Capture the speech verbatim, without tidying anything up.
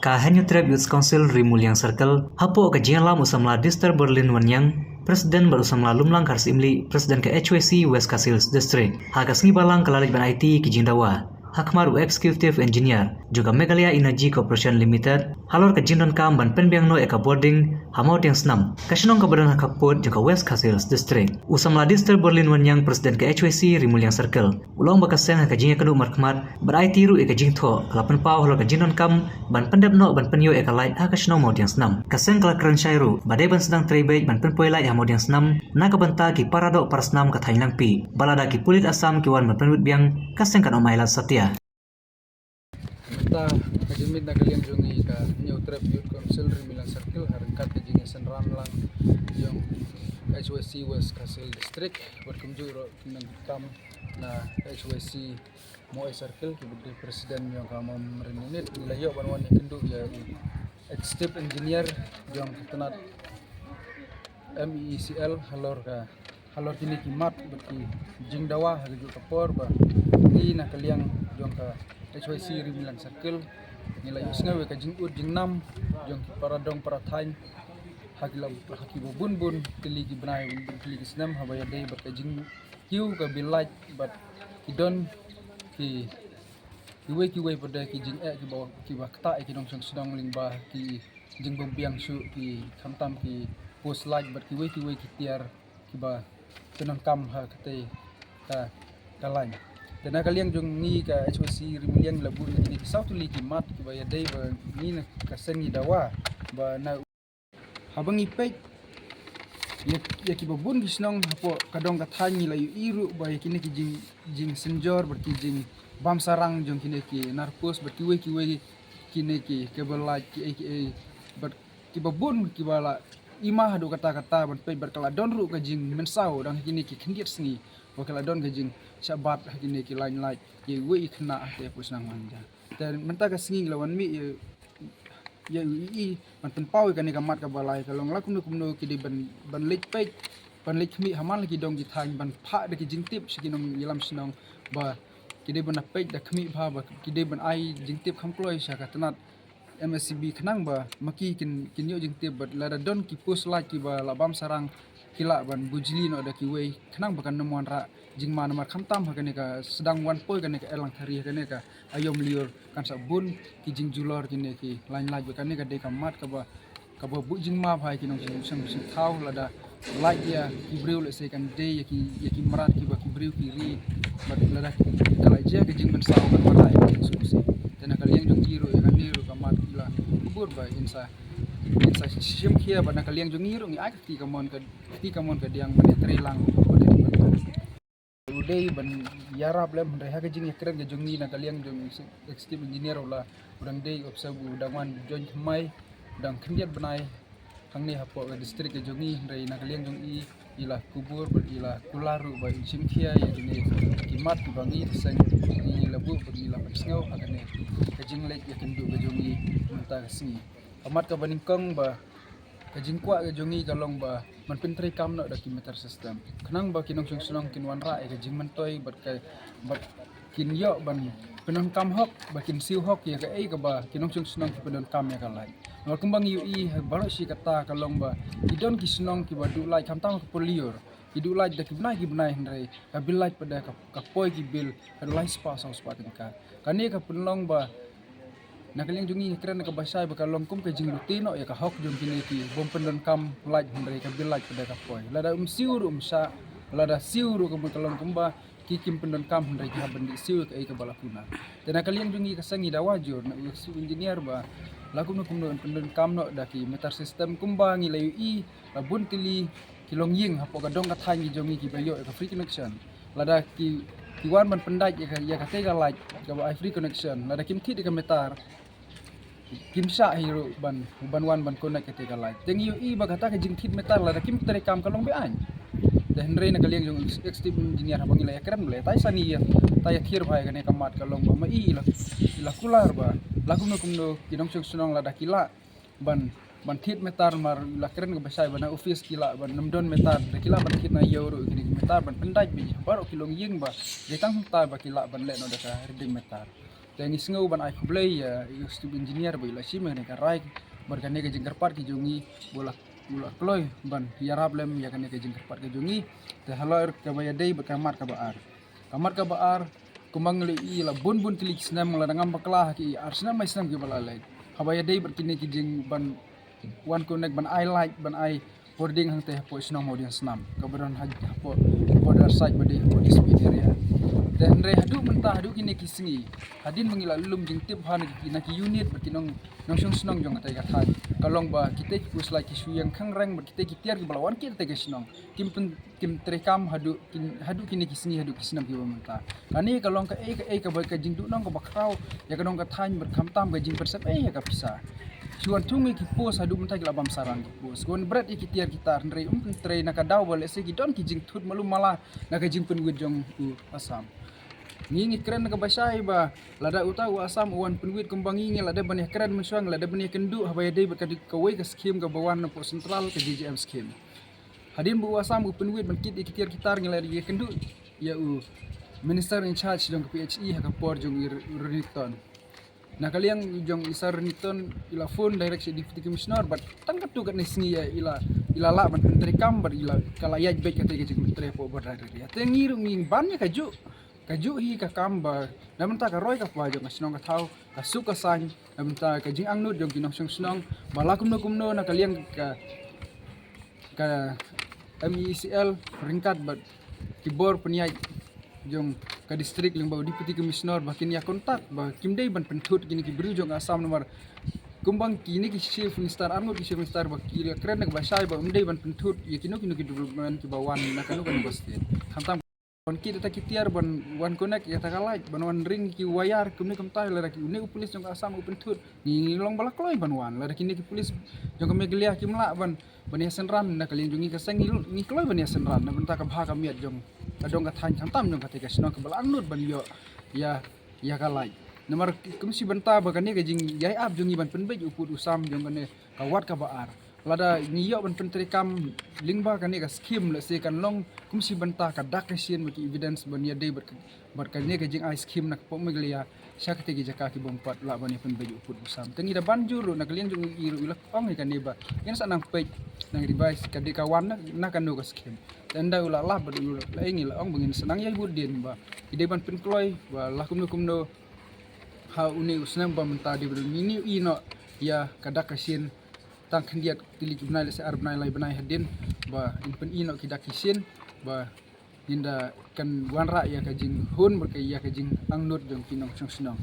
Ka Hynñiewtrep Youth Council Ri Muliang Circle, hapoh ka jingïalam u samla Dister Berlin Wanniang, President, bad u samla Lumlang Kharsyimlieh, President ka H Y C West Khasi Hills District. Ha ka sngi Balang ka la leit ban aiti ki jingdawa ha khmat u Executive Engineer jong ka Meghalaya Energy Corporation Limited halor ka jingdonkam ban pynbiang noh ïa ka bording ha Mawdiangsnam, ka shnong kaba don ha khappud jong ka West Khasi Hills District. U samla Dister Berlin Wanniang, President ka H Y C Ri Muliang Circle, u la ong ba ka seng ha ka jingïakynduh markhmat bad aiti ruh ïa ka jingthoh ka la pynpaw halor ka jingdonkam ban pyndep noh ban pynïoh ïa ka lait ha ka shnong Mawdiangsnam. Ka seng ka la kren shai ruh ba dei ban sdang trei beit ban pynpoi lait ha Mawdiangsnam na ka bynta ki para doh para snam ka thaiñ Langpih, ba lada ki pulit Assam ki wan ban pynwit biang, ka seng kan ym ailad satia. Mynta ka jingmut na ka liang jong ngi ka Hynñiewtrep Youth Council Ri Muliang Circle ha ryngkat ka jingïasynran lang jong H Y C West Khasi Hills District, bad kumjuh ruh ki nongtrei kam na H Y C Mawdiangsnam Circle, kiba dei President jong ka Mawmarin Unit, ngi la ïoh ban wan ïakynduh ïa u Executive Engineer jong ka tnat M E E C L halor ka, halor kine ki mat bad ki jingdawa ha kajuh ka por, ba ngi na ka liang jong ka H Y C Ri Muliang Circle ngi la ïohsngew ïa ka jingud jingnam jong ki para dong para thaiñ ha ki la, ha kiba bun bun tylli ki bnai, bun bun tylli ki snem, haba ïadei bad ka jingkiew ka bill lait, bad ki don ki, kiwei kiwei pat de ki jingeh kiba, kiba ktah ïa ki nongshong shnong lyngba ki jingbymbiang shuh ki, khamtam ki post lait bad kiwei kiwei ki tiar kiba pyndonkam ha katei ka, ka lait. Te na ka liang jong ngi ka H Y C Ri Muliang la buh ïa kine ki saw tylli ki mat kiba ïadei, ba ngi na ka seng ngi dawa ba na, haba ngi peit ïa, ïa kiba bun ki shnong hapoh ka dong ka thaiñ, ngi la ïohi ruh ba ïa kine ki jing, jingsynjor bad ki jingbam sarang jong kine ki nar post bad kiwei kiwei kine ki cable lait, kiei kiei, bad kiba bun kiba la i ma haduh katta katta ban peit, bad ka la don ruh ka jingmynsaw dang ha kine ki khyndiat sngi ba ka la don ka jingshah bat ha kine ki line lait kiwei ki khynnah ha te post nang manja. Te mynta ka sngi ngi la wan mih ïa, ïa u E E ban pynpaw ïa kane ka mat kaba lai, ka long la kumno kumno ki dei ban, ban leit peit, ban leit khmih ha man la ki dong ki thaiñ, ban phah da ki jingtip sha ki nongïalam shnong ba ki dei ban da peit da khmih bha, ba ki dei ban ai jingtip kham kloi sha ka tnat M S C B khnang ba ma ki kin, kin ïoh jingtip, bad lada don ki post lait kiba la bam sarang ki lah ban bujli noh da kiwei khnang ba kan ym wanrah jingma, namar khamtam ha kane ka sdang wan poi kane ka Erlang Thari, ha kane ka Aïom Lyiur kan sa bun ki jingjulor kine ki line lait, bad kane ka dei ka mat kaba, kaba buh jingma bha ïa ki nongshong shnong sha thaw, lada lait ïa ki briew lehse kan dei ïa ki, ïa ki mrad kiba ki briew ki ri, bad lada ka lait jia ka jingmynsaw kan wanrah ïa ki jingsngewsih. Te na ka liang jong ngi ruh ïa kane ruh ka mat ngi la kubur ba in sa, in sa shim khia, bad na ka liang jong ngi ruh ngi ai ka kti kamon ka, kti kamon kadiang ban ïatrei lang bad ïa ki bynta. U dei ban ïarap lem, hynrei ha ka jingïakren ka jong ngi na ka liang jong Executive Engineer u la, u dang dei u officer u dang wan join thymmai, u dang khyndiat bnai hangne hapoh ka district ka jong ngi, hynrei na ka liang jong i, i la kubur bad i la kular ruh ba in shim khia ïa kine ki mat kiba ngi seng ngi la buh bad ngi la pynsngew ha kane ka jingleit ïakynduh ka jong ngi mynta ka sngi. Ka mat kaba nyngkong ba ka jingkwah ka jong ngi ka long ba ban pyntreikam noh da ki meter system khnang ba ki nongshong shnong kin wanrah ïa ka jingmyntoi bad ka, bad kin ïoh ban pyndonkam hok, ba kin siew hok ïa kaei kaba ki nongshong shnong ki pyndonkam ïa ka lait. Namar kumba ngi ïohi ha baroh shi katta ka long ba ki don ki shnong kiba duh lait khamtam ha ka por lyiur, ki duh lait da ki bnai ki bnai, hynrei ka bill lait pat de ka, ka poi ki bill ka lai spah saw spah tyngka. Kane ka pynlong ba na ka liang jong ngi ngi kren kaba shai ba ka long kum ka jinglute noh ïa ka hok jong kine ki bym pyndonkam lait, hynrei ka bill lait pat de ka poi. Lada um siew ruh um shah, lada siew ruh ka mut ka long kumba ki kim pyndonkam, hynrei ki hap ban dih siew ïa kaei kaba la kuna. Te na ka liang jong ngi ka seng ngi dawa jur na u Executive Engineer ba la kumno kumno un pyndonkam noh da ki meter system kumba ngi la ïohi la bun tylli ki longïing hapoh ka dong ka thaiñ ki jong ngi kiba ïoh ïa ka free connection. Lada ki, ki wan ban pyndait ïa ka, ïa katei ka lait kaba ai free connection, lada kim thied ïa ka meter, kim shah hi ruh ban, ban wan ban connect katei ka lait. Te ngi ïohi ba kata ka jingthied meter lada kim treikam ka long be-aiñ. Te hynrei na ka liang jong Executive Engineer haba ngi la ïakren, ba la ïatai sani ïa, tai ïathied bha ïa kane ka mat ka long ba ma i i la, i la kular ba la kumno kumno ki nongshong shnong lada ki lah ban, ban thied meter, namar la kren kaba shai ba na office ki lah ban nym don meter, da ki lah ban thied na ïew ruh kine ki meter ban pyndait beit baroh ki longïing ba dei tang hangta ba ki lah ban leh noh da ka reading meter. Te ngi sngew ban ai khublei ïa i Chief Engineer ba i la shim ïa kane ka rai bad kane ka jingkyrpad ka jong ngi ba u la, u la kloi ban ïarap lem ïa kane ka jingkyrpad ka jong ngi. Te halor kaba ïadei bad ka mat kaba ar. Ka mat kaba ar, kumba ngi la ïohi la bun bun tylli ki snem, lada ngam bakla ha ki ar snem mai snem kiba la leit, haba ïadei bad kine ki jing ban wan connect, ban ai light, ban ai bording hangtei hapoh shnong Mawdiangsnam, kaba don ha, hapoh border side ba dei hapoh dispute area. Te hynrei haduh mynta, haduh kine ki sngi, hadien ba ngi la lum jingtip ha na ki, na ki unit bad ki nong, nongshong shnong jong katei ka thaiñ, ka long ba kitei ki post light ki shu ïeng khangreng bad kitei ki tiar kiba la wan kit katei ka shnong kim pyn, kim treikam haduh kin, haduh kine ki sngi, haduh ki snem kiba mynta. Kane ka long kaei kaei kaba ka jingduhnong kaba khraw ïa ka nong ka thaiñ bad khamtam ka jingpynsep ei ïa ka pisa. Shu wan thung ïa ki post, haduh mynta ki la bam sarang ki post, ki wan bret ïa ki tiar ki tar, hynrei ym pyntrei na ka daw ba lehse ki don ki jingthut malu mala na ka jingpynwit jong u Assam. Ngi, ngi kren kaba shai ba lada uta u Assam u wan pynwit kumba ngi, ngi la dep ban ïa kren mynshuwa, ngi la dep ban ïa kynduh haba ïadei bad ka di, kawei ka skim kaba wan napoh central, ka J J M skim. Hadien ba u Assam u pynwit ban kit ïa ki tiar ki tar, ngi la ïa kynduh ïa u minister in charge jong ka P H E ha ka por jong i Renikton. Na ka liang jong i Sir Renikton i la phone direct sha Deputy Commissioner bad tang katto katne sngi ïa i la, i la lah ban pyntreikam bad i la, ka la ïaid beit katei ka jingpyntrei hapoh border area. Te ngi ruh ngi ban ïa kajuh, kajuh hi ka kam ba na bynta ka roi ka par jong ka shnong ka thaw, ka suk ka saiñ, na bynta ka jingangnud jong ki nongshong shnong, ba la kumno kumno na ka liang ka, ka M E E C L ryngkat bad ki bor pynïaid jong ka district lyngba u Deputy Commissioner ba kin ïa contact, ba kim dei ban pynthut kine ki briew jong Assam namar kumba kine ki Chief Minister, arngut ki Chief Minister ba ki la kren kaba shai ba ym dei ban pynthut ïa kino kino ki development kiba wan na kano kano ka state. Khamtam wan kit ïa ta ki tiar, ban wan connect ïa ta ka light, ban wan ring ki wire kumne kumtai, lada ki, une u police jong ka Assam u pynthut, ngi, ngi long ba la kloi ban wan. Lada kine ki police jong ka Meghalaya kim lah ban, ban ïa synran na ka liang jong ngi ka seng, ngi, ngi kloi ban ïa synran na bynta ka bha ka miat jong ka dong ka thaiñ, khamtam jong katei ka shnong kaba la angnud ban ïoh ïa, ïa ka light. Namar kum shi bynta ba kane ka jingïaid ap jong ngi ban pynbeit u pud u sam jong kane ka wat kaba ar. Lada ngi ïoh ban pyntreikam lyngba kane ka skim, lehse kan long kum shi bynta ka dak ka shin bad ki evidence ban ïadei bad ka, bad kane ka jingai skim na ka pop Meghalaya sha katei ki jaka ki bym pat lah ban ïa pynbeit u pud u sam. Te ngi da ban jur ruh na ka liang jong i ruh i la ong ïa kane ba ngin sa nang peit, nang revise ka dei ka wan na, na kano ka skim. Te ynda u la lap bad u la ïeng, i la ong ba ngin sa nang ïai bud dien ba i dei ban pynkloi ba la kumno kumno ha une u snem ba mynta dei ban ngin ïohi noh ïa ka dak ka shin tang khyndiat tylli ki bnai, lehse ar bnai lai bnai hadien, ba in pyni noh ki dak ki shin ba ngin da kan wanrah ïa ka jinghun bad ka, ïa ka jingangnud jong ki nongshong shnong.